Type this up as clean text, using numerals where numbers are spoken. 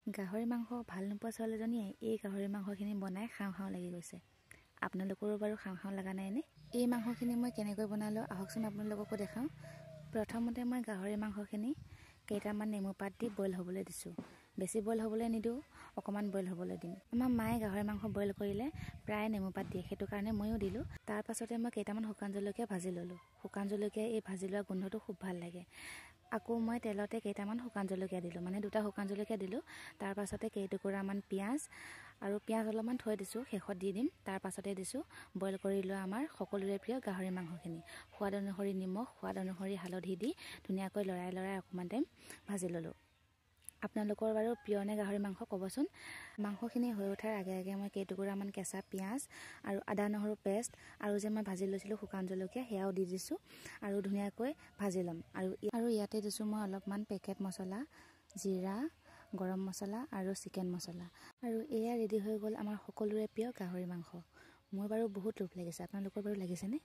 গাহৰি মাংস ভাল নোপোৱা ছোৱালীজনীয়ে এই গাহৰি মাংসখিনি বনাই খাওঁ খাওঁ লাগি গৈছে। আপোনালোকৰো বাৰু খাওঁ খাওঁ লগা নাইনে? এই মাংসখিনি মই কেনেকৈ বনালোঁ, আহকচোন আপোনালোককো দেখাওঁ। প্ৰথমতে মই গাহৰি মাংসখিনি কেইটামান নেমু পাত দি বইল হ'বলৈ দিছোঁ। বেছি বইল হ'বলৈ নিদিওঁ, অকণমান বইল হ'বলৈ দিম। আমাৰ মায়ে গাহৰি মাংস বইল কৰিলে প্ৰায় নেমু পাত দিয়ে, সেইটো কাৰণে ময়ো দিলোঁ। তাৰ পাছতে মই কেইটামান শুকান জলকীয়া ভাজি ল'লোঁ। শুকান জলকীয়া এই ভাজি লোৱা গোন্ধটো খুব ভাল লাগে। আকৌ মই তেলতে কেইটামান শুকান জলকীয়া দিলোঁ, মানে দুটা শুকান জলকীয়া দিলোঁ। তাৰ পাছতে কেইটুকুৰামান পিঁয়াজ, আৰু পিঁয়াজ অলপমান থৈ দিছোঁ, শেষত দি দিম। তাৰ পাছতে দিছোঁ বইল কৰি লোৱা আমাৰ সকলোৰে প্ৰিয় গাহৰি মাংসখিনি। সোৱাদ অনুসৰি নিমখ, সোৱাদ অনুসৰি হালধি দি ধুনীয়াকৈ লৰাই লৰাই অকণমান টাইম ভাজি ল'লোঁ। আপোনালোকৰ বাৰু প্ৰিয় নে গাহৰি মাংস, ক'বচোন। মাংসখিনি হৈ উঠাৰ আগে আগে মই কেইটুকুৰামান কেঁচা পিঁয়াজ আৰু আদা নহৰু পেষ্ট আৰু যে মই ভাজি লৈছিলোঁ শুকান জলকীয়া, সেয়াও দি দিছোঁ আৰু ধুনীয়াকৈ ভাজি ল'ম। আৰু ইয়াতে দিছোঁ মই অলপমান পেকেট মছলা, জিৰা, গৰম মছলা আৰু চিকেন মছলা। আৰু এয়া ৰেডি হৈ গ'ল আমাৰ সকলোৰে প্ৰিয় গাহৰি মাংস। মোৰ বাৰু বহুত লোভ লাগিছে, আপোনালোকৰ বাৰু লাগিছেনে?